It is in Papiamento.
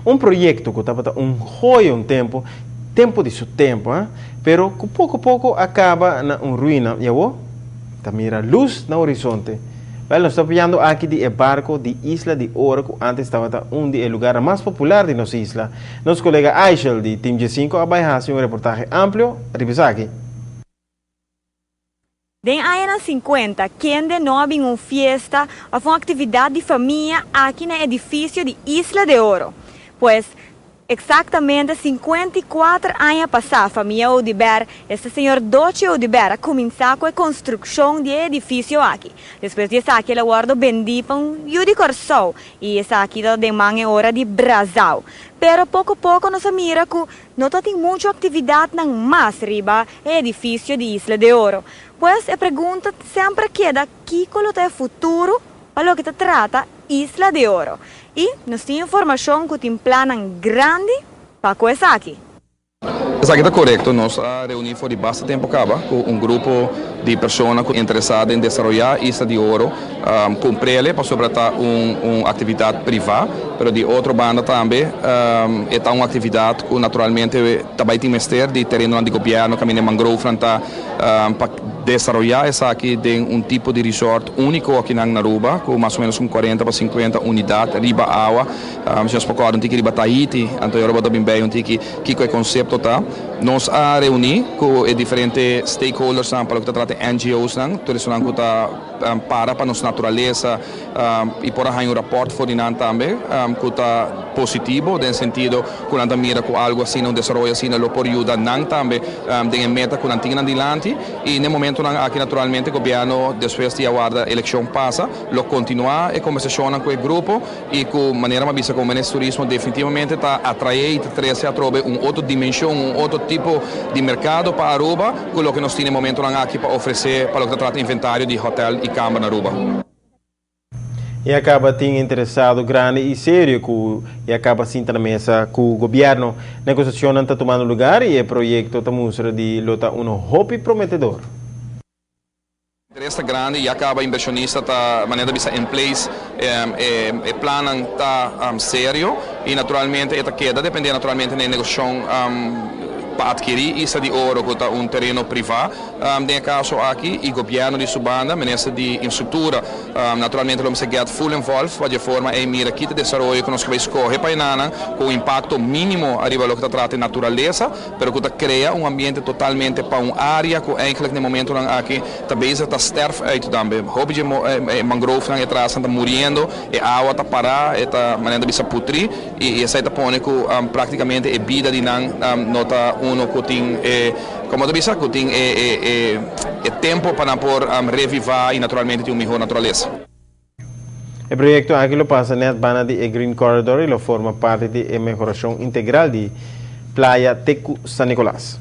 Un proyecto cu tabata un joya un tempo, tempo di su tempo, eh? Pero cu poco poco a caba na un ruina. Y awor, ta mira luz na horizonte. Wel, nos ta papiando aki di e barco di Isla di Oro, cu antes tabata un di e lugar mas popular di nos isla. Nos colega Aishel di Team G5 a bay haci un reportahe amplio riba esaki. Den añanan 50, kende no a bin un fiesta of un actividad di famia aki na edificio di Isla de Oro? Pues, exactamente 54 aña pasa, famia Oduber, este señor Dochi Oduber, a cuminsa cu e construccion di e edificio aki. Despues di esaki, el a wordo bendi pa un yiu di Corsou y esaki ta den man awor di Brazao. Pero poco poco nos a mira cu no tin mucho actividad mas riba e edificio di Isla de Oro. Pues e pregunta semper keda: kico ta e futuro pa loke ta trata Isla de Oro? Y nos tin informacion cu tin plan grandi pa esaki. Esaki ta corecto. Nos a reuni for di basta tempo caba cu un grupo di persona interesa den desaroya Isla di Oro, cumpr'e pasobra ta un actividad priva, pero di otro banda tambe ta un actividad cu naturalmente tambe tin mester di tereno di gobierno, caminda mangrove ta pa desaroya esaki den un tipo di resort unico aki na Aruba, cu mas o menos un 40 pa 50 unidad riba awa. Si nos por un tiki riba Tahiti, anto Aruba tambe un tiki cu e concepto ta. Nos a reuni cu diferente stakeholders pa loke ta trata NGOs nan, tur esnan cu ta para nos naturalesa y por a un rapport for di nan tambe, cu ta positivo, den sentido cu nan mira cu algo asina, un desaroyo asina, lo por yuda nan tambe den meta cu nan tin adilanti. Y na e momento nan aki, naturalmente, gobierno, despues di warda eleccion pasa, lo continua e conversacion cu e grupo y cu manera mi a bisa como minister di turismo definitivamente ta atrae y trece atrobe un otro dimension, un otro tipo di mercado pa Aruba, cu loke nos tin na e momento aki pa ofrece pa loke ta trata inventario di hotel y camber na Aruba. Y a caba tin interesado grandi y serio cu a caba sinta na mesa cu gobierno. Negociacion ta tumando luga y e proyecto ta mustra di lo ta un hopi prometedor. Interes grandi y a caba inversionista ta manera bisa in place, e plan ta serio y naturalmente ta keda depende naturalmente di negociacion pa adkiri Isla di Oro, cu ta un tereno priva den caso aki, y gobierno di su banda, minister di infrastructura, naturalmente lo get full involved pa di forma e mira ki desaroyo cu nos ta bay scoge pa einan cu impacto minimo ariba loke ta trata naturalesa, pero cu ta crea un ambiente totalmente pa un area cu eigenlijk na e momento aki ta bezig ta sterf uit tambe. Hopi di mangrove nan atras ta muriendo, e awa ta para, e ta manera bisa putri y esey ta pone cu practicamente e bida di nan no ta uno cu tin como ta bisa cu tin e tempo pa por reviva y naturalmente tin un miho naturalesa. E proyecto aki lo pasa net banda di Green Corridor y lo forma parti di mehoracion integral di Playa te cu San Nicolas.